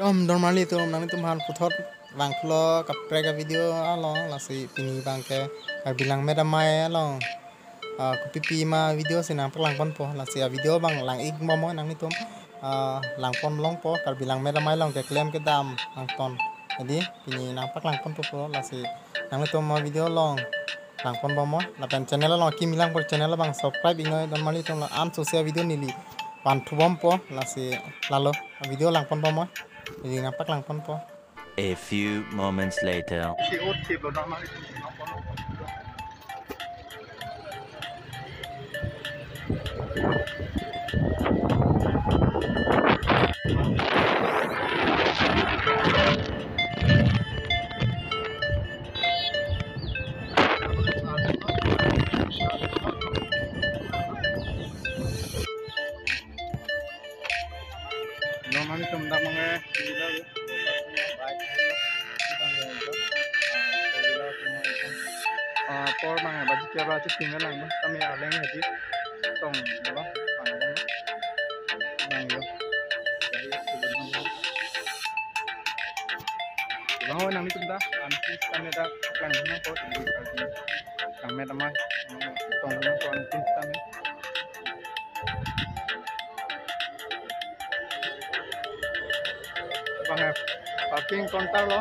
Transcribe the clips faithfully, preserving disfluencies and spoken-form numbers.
Dom dormarli atum, nanglitum aphan puthot vangthulo kaprek a-video along, lasi pini abangke Karbi Langmet Amei along, ah, kopipi ma video si nangpaklangponpo, lasi a-video abang lang-ik bomnoi nanglitum, ah, langpon longpo, Karbi Langmet Amei along keklem kedam angton. Jadi pini nangpaklangponpo po, lasi nanglitum ma video along langpon bomnoi, lapen channel along akimi lang apor channel abang subscribe iknoi dormarli atum, la-an sose a-video neli vanthu bompo, lasi lalo video langpon bomnoi, neli nangpaklangponpo. A few moments later. Dormarli atum, dak mangke, ah, por mangke baji kya ba chusing lang, kami aleng hadi tong, ba, bang, bang, bang, yo. Bang, nanglitum dak, ansi kami dak, klang nang ko, kami tama, tong nang ko, ansi kami. Bang, eh, parking counter lo.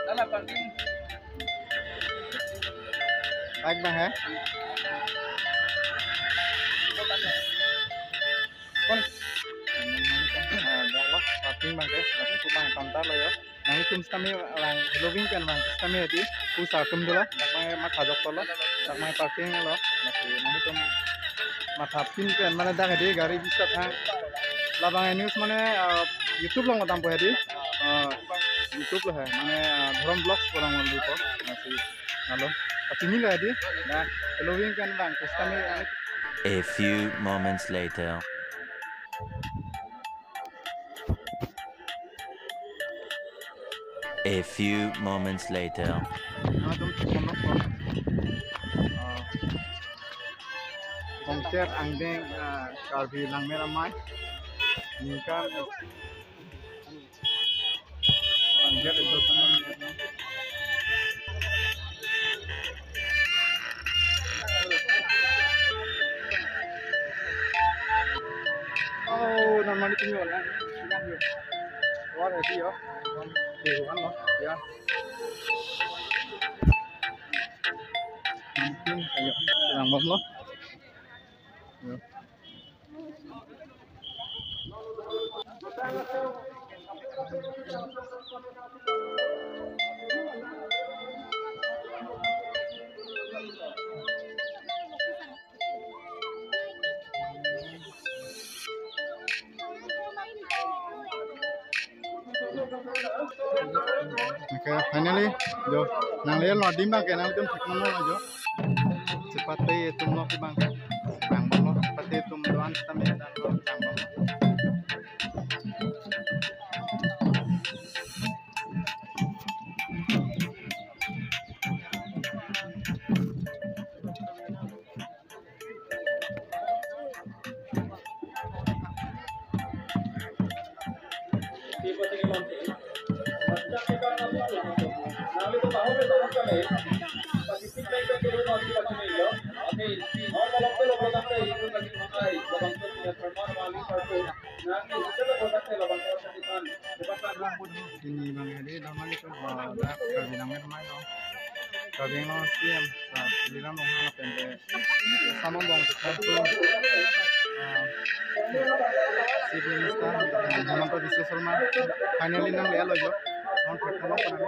Dala parking. Baik, bang, eh. Kon. Ah, dak lo, parking abangke, nanglitum bang counter lo yo. Nanglitum sitame lang heloving pen bang sitame hadi, pu sartum dolo, dak mangke mathajok tolo, dak mangke parking lo, lasi nanglitum mathapin pen mane dak hadi gari bisa thang. Labang news mane, ah, YouTube along dampo hadi. Ah, YouTube lo he, mane, ah, Dhorom Vlogs pu along dampo. Lasi, lalo, apini lo hadi, dak heloving pen bang sitame, ah, A few moments later. A few moments later. Adum thek ponlo, ah, Kongcher angdeng, ah, Karbi Langmet Amei. Ningkan, eh, Kongcher itu teman. Oh, namanya tinggal lah. Siang yuk. Keluar ya, yo. Di rumah lo, ya. Mungkin kayak kurang bom lo. Ya. Okay, finally, jo, nanglelo adim abangke nanglitum thek ponlo jo. Chepate atum lo ke abangke. Bang bomlo, chepate atum do-an sitame dan lo, bang bomlo. Pini abang hadi damali ko, ah, dak Karbi Langmet Amei lo. Karbi Anglong C M, ah, Tuliram Ronghang lapen ke Samang Bong Khartung, ah, Chief Minister, ah, Himanta Biswa Sarma, finally nanglelo jo. Non pratna lo.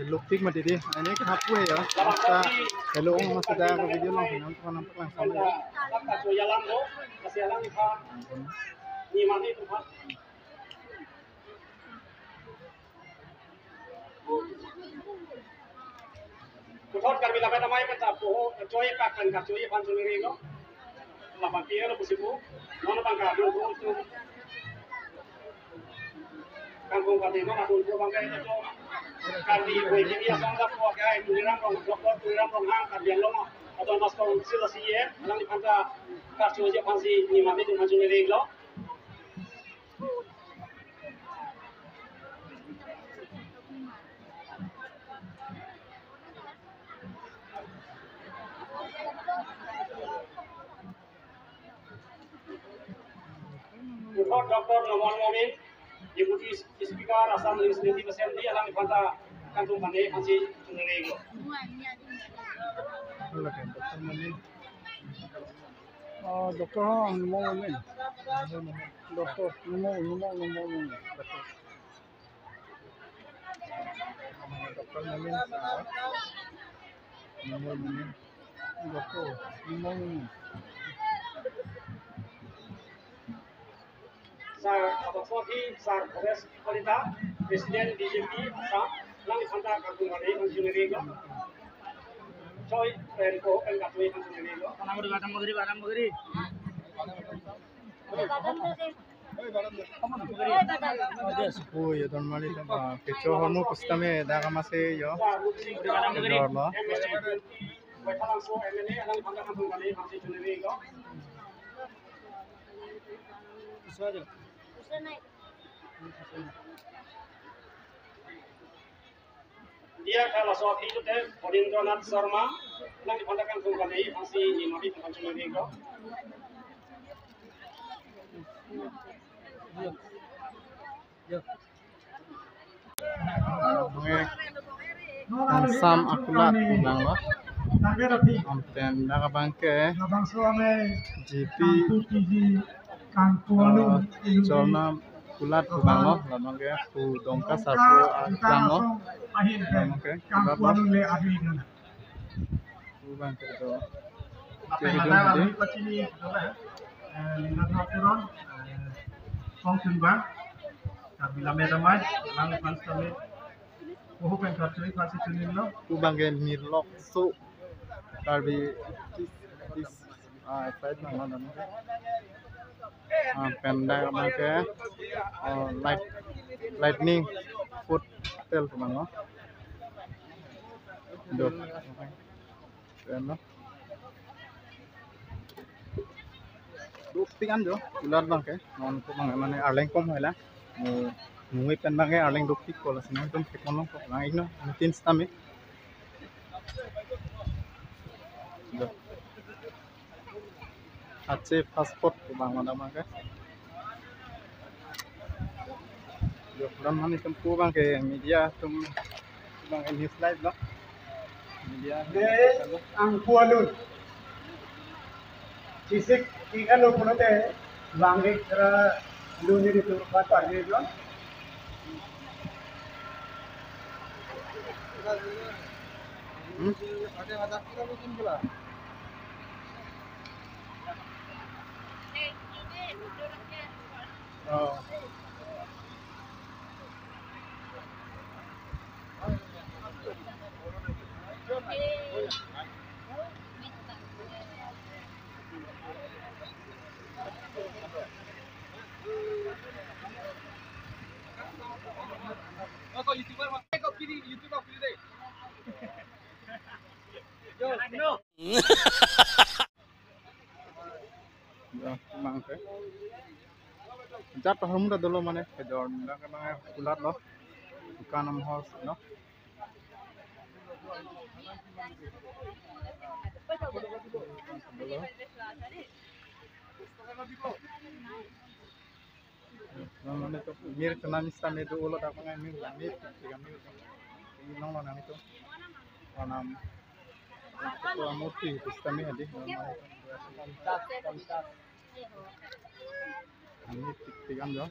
Hello, tik mati di. Ini kan hapu ya. Masa hello, masa ada video langsung nonton, nonton langsung ya. Puthot Karbi Lammet Amei pen ta poho choi pak pen kachoi aphan chongneri lo. Lapen pilo pusi pu. Non abang kadun pu. Kangkung pati non adun pu abang ke to. Karbi Boi Kimi Asong lapu ke Tuliram Rong, Doctor Tuliram Ronghang, Karbi Anglong Autonomous Council C E M, alangliphan ta kachoi aphansi nimat atum aphan chongneri lo. Puthot Doctor Numal Momin, Deputy Speaker, Assam Legislative Assembly, alangliphan ta kangkung pati aphansi chongneri lo. Hello, Doctor Momin. Oh, Doctor, ha, Numal Momin. Doctor, Numal, Numal, Numal Momin. Doctor Momin, Numal Momin. Doctor Numal Momin. Sir Abaswati, Sir Bhabesh Kalita, President B J P Assam, alangliphan ta kangkung pati aphan chongneri lo. Choi pen poho pen kachoi aphan chongneri lo. Badam bagari, badam bagari. Oi, adon mali ta, ah, kecho honu kusitame dak amatsi yo. Yo lo. Diya kalaso aphi tute Odindranath Sharma, alangliphan ta kangkung pati aphansi nimat atum aphan chongneri lo. Kangsam akulat pulang lo. Anpen dak abang ke Labangso amei G P Kangpu T V, Kangpu Alun, ah, Ilung Jorna Kulat Kulat abang lo, labang ke pu Dongka Sarpo Dongka Sarpo aklam lo. Asong ahin pen labang ke Kangpu Kulat lo. Alun le ahin. Pu abang ke do. Lapen kiri ladak dong dei. Kami pachini, eh, Linda Thakur, eh, Kong Tunbang, Karbi Lammet Amei, lang fans kami. Oho pen kachui pasi tunin lo. Pu abang ke Mirlok So Karbi East, East, ah, side nang lo dam. Ah, pen dak abang ke, ah, light, lightning food hotel pu abang lo. Do. Pen lo. Dopik an jo, kulat abang ke, non ko abang mane arleng kom hoila. Mu, mui pen abang ke arleng dopik ko, lasi nangtum thek non ko, lang ikno, nitin sitame. Jo. Ache passport ko abang mana abang ke. Jo, lam mane tempo abang ke media atum abang ke news live lo. Media. Dei, Kangpu Alun. Chisik, ikan lo pulote, bang ke kera luni di tur pat parni lo. Hmm? Oh. Jo, abang ke. Jat room ta dolo mane, kejor dak abang ke kulat lo. Dukan am house lo. Dolo. Nang nang itu mir kenam sitame do ulo dak abang ke mir, mir, tiga mir. Ini nong lo nang itu. Lo nam. Itu murti itu sitame hadi. Nang nang itu. Ini tik tik an jo.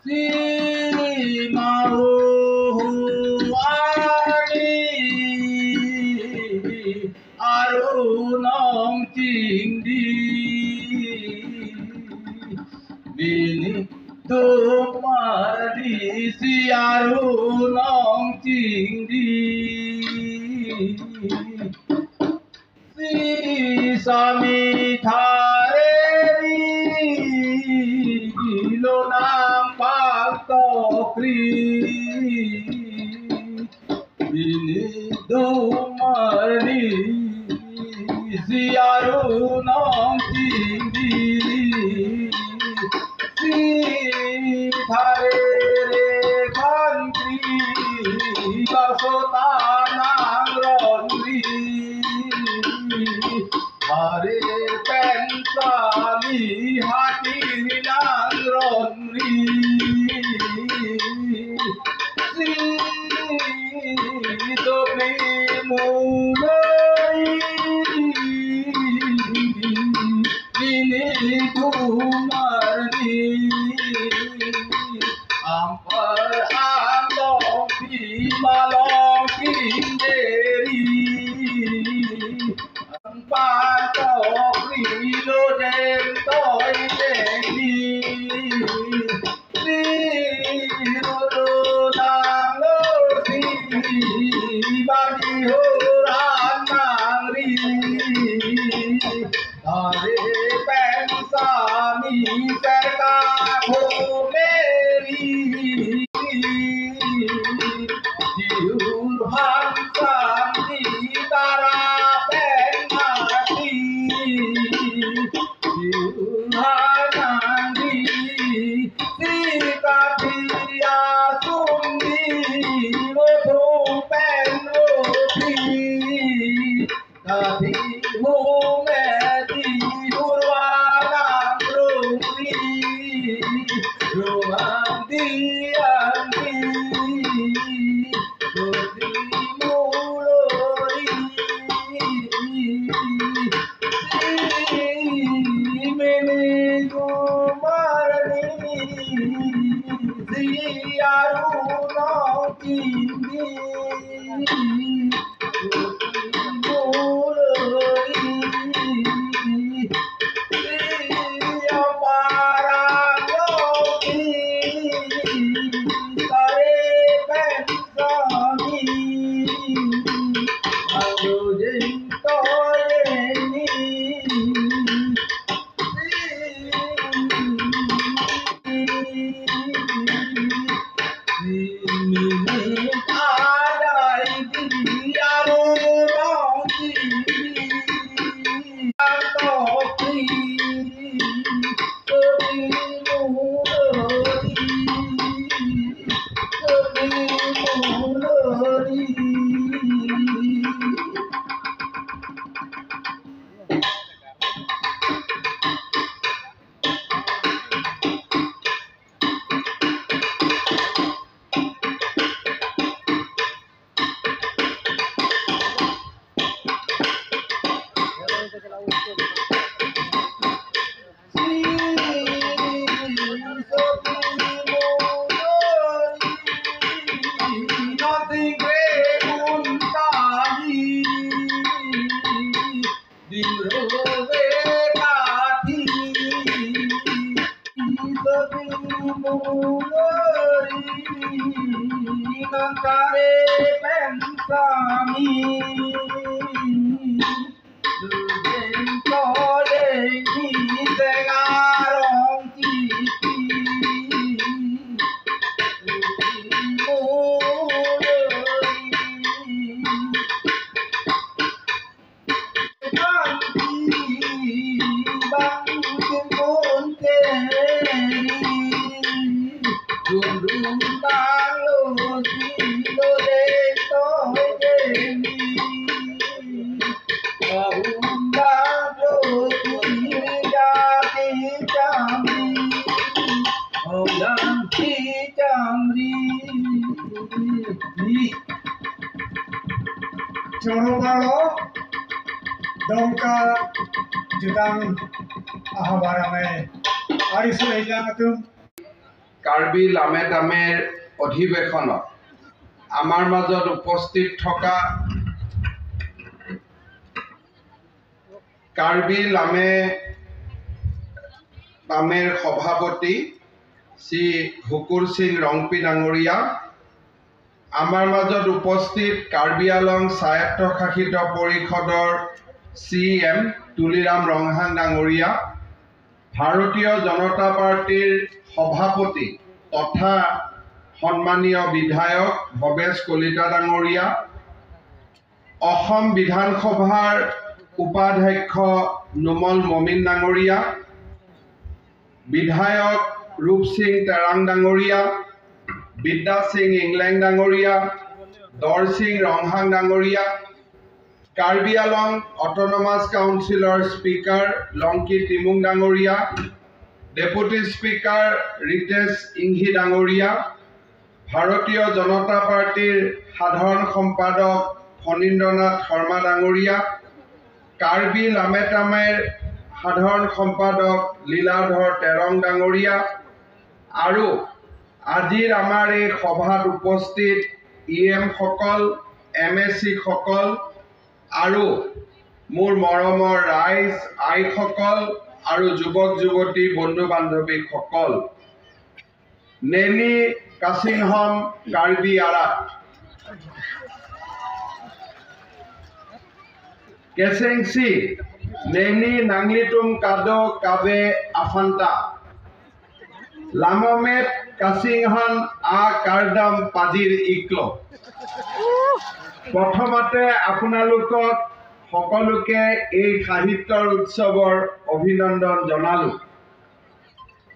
Di mau ani aru nong chingdi. Bini tumar di si aru nong chingdi. Si sami thare ri lo nang pangtokri. Bini tumar di si aru nong chingdi. Si thare re khantri, baso ta nang ronri. Thare pen sami hati nang ronri. Si sopli muloi. Bini tumar di. Ampar amlong pi malong kinderi. Ampar tokri lo deng toi deng di. Si ru ru nang lo si bagi huran nang ri. Thare pen sami serka khomeri. Diur han sami tara pen mati. Diur han nang di si kathi asum di lo thung pen lo thi. Kathi home di hurwa nang rungri, rumang di angdi, sopli muloi. Si mene tumar di, si aru nong chingdi. Choro balo, Dongka Jutang ahavar amei. Ari sulai lang atum. Karbi লামে তামেৰ অধিৱেশনত আমাৰ মাজত উপস্থিত থকা কাৰ্বি লামে তামেৰ সভাপতি শ্ৰী হুকুৰ সিং ৰংপি ডাঙৰীয়া, আমাৰ মাজত উপস্থিত কাৰ্বি আলং স্বায়ত্তশাসিত পৰিষদৰ চি ই এম তুলিৰাম ৰংহাং ডাঙৰীয়া, ভাৰতীয় জনতা পাৰ্টীৰ সভাপতি তথা সন্মানীয় বিধায়ক ভৱেশ কলিতা ডাঙৰীয়া, অসম বিধানসভাৰ উপাধ্যক্ষ নুমল মমিন ডাঙৰীয়া, বিধায়ক ৰূপসিং তেৰাং ডাঙৰীয়া, বিদ্যা সিং ইংলেং ডাঙৰীয়া, দৰসিং ৰংহাং ডাঙৰীয়া, কাৰ্বি আলং অট'নমাছ কাউন্সিলৰ স্পীকাৰ লংকি টিমুং ডাঙৰীয়া, ডেপুটি স্পীকাৰ ৰিতেশ ইংহি ডাঙৰীয়া, ভাৰতীয় জনতা পাৰ্টীৰ সাধাৰণ সম্পাদক ফণীন্দ্ৰনাথ শৰ্মা ডাঙৰীয়া, কাৰ্বি লামে তামেৰ সাধাৰণ সম্পাদক লীলাধৰ তেৰং ডাঙৰীয়া আৰু আজিৰ আমাৰ এই সভাত উপস্থিত ই এমসকল, এম এ চিসকল আৰু মোৰ মৰমৰ ৰাইজ, আইসকল আৰু যুৱক যুৱতী, বন্ধু বান্ধৱীসকল, neli Kasing Hon Karbi arat. Kesengsi, neli nanglitum kadokave aphanta lamamet Kasing Hon akardom pajir iklo. প্ৰথমতে আপোনালোকক সকলোকে এই সাহিত্যৰ উৎসৱৰ অভিনন্দন জনালো।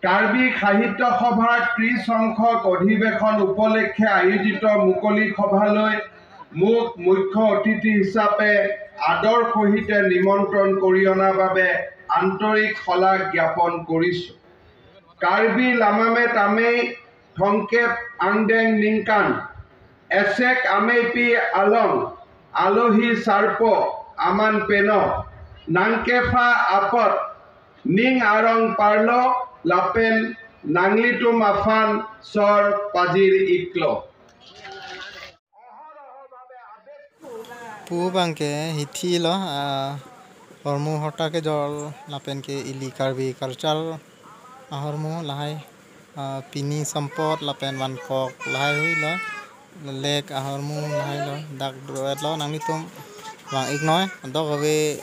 কাৰ্বি সাহিত্য সভাৰ ত্ৰিশ সংখ্যক অধিৱেশন উপলক্ষে আয়োজিত মুকলি সভালৈ মোক মুখ্য অতিথি হিচাপে আদৰ সহিতে নিমন্ত্ৰণ কৰি অনাৰ বাবে আন্তৰিক শলাগ জ্ঞাপন কৰিছো। Karbi lamame tame thongkep angdeng ningkan, esek ameipi along alohi sarpo aman peno nangkepha apot ning arong parlo lapen nanglitum aphan sor pajir iklo. Pu abangke hithi lo, ah, ahormu ahorta kejor lapen ke ili Karbi culture ahormu lahai, ah, pini sampot lapen vangkok lahai hui lo, lek ahormu lahai lo, dak do-et lo, nanglitum vang iknoi, dokave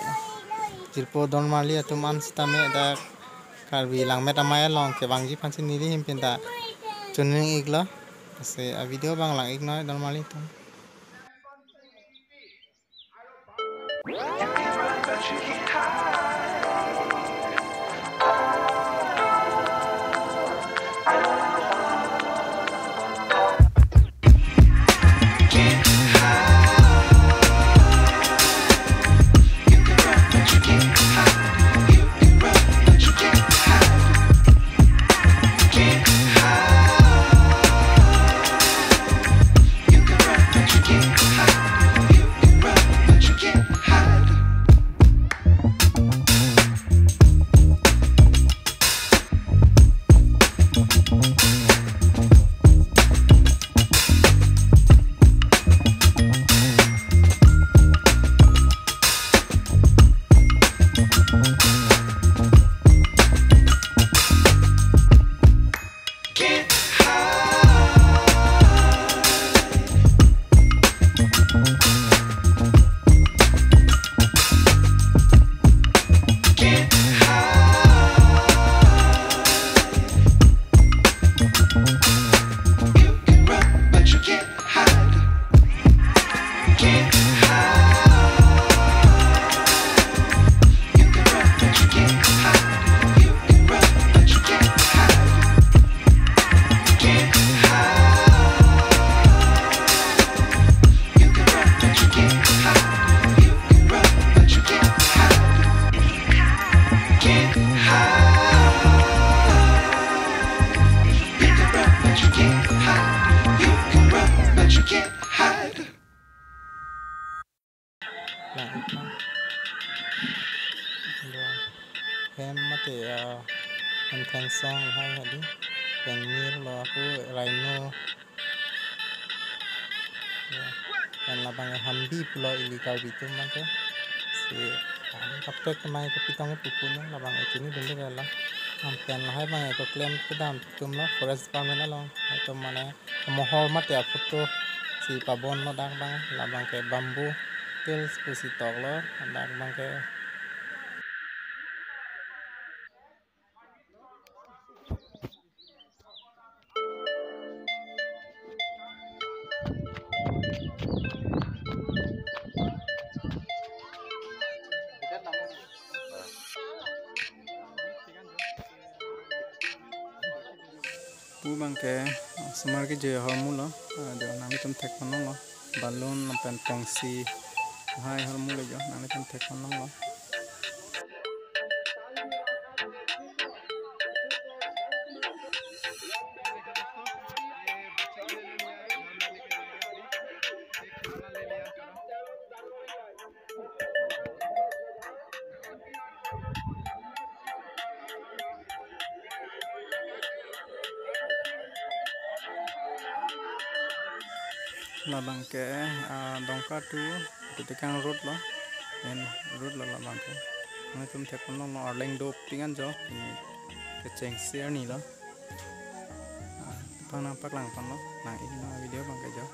jirpo dormarli atum an sitame dak Karbi Langmet Amei along kevangji aphansi neli ahin pen ta chuning iklo. Lasi a video abang lang iknoi dormarli atum. Hem mate, ah, anthem song lahai hadi. pen mir lo, ako rhino. Ya. Pen labang ke hornbill pulo ili Karbi atum abang ke. Si, ah, kaprek kemai kepitong pupu ne labang ke chinidunde lo. Anpen lahai abang ke keklem kedam atum lo, forest department along. Atum mane mohor mate aphoto si pabon lo dak abang, labang ke bamboo tools pusi tok lo, dak abang ke. Pu abang ke, ah, osomar kejui ahormu lo, ah, do nanglitum thekponlonglo, balloon lapen pongsi, hai ahormu lo jo, nanglitum thekponlonglo. Labang ke, ah, Dongka to Tutekang road lo, main road lo labang ke. Nanglitum thekponlonglo, arleng dopik an jo, hmm, kechengsi arni lo. Ah, pang nangpaklangponlo, nang-iknon video abang ke jo.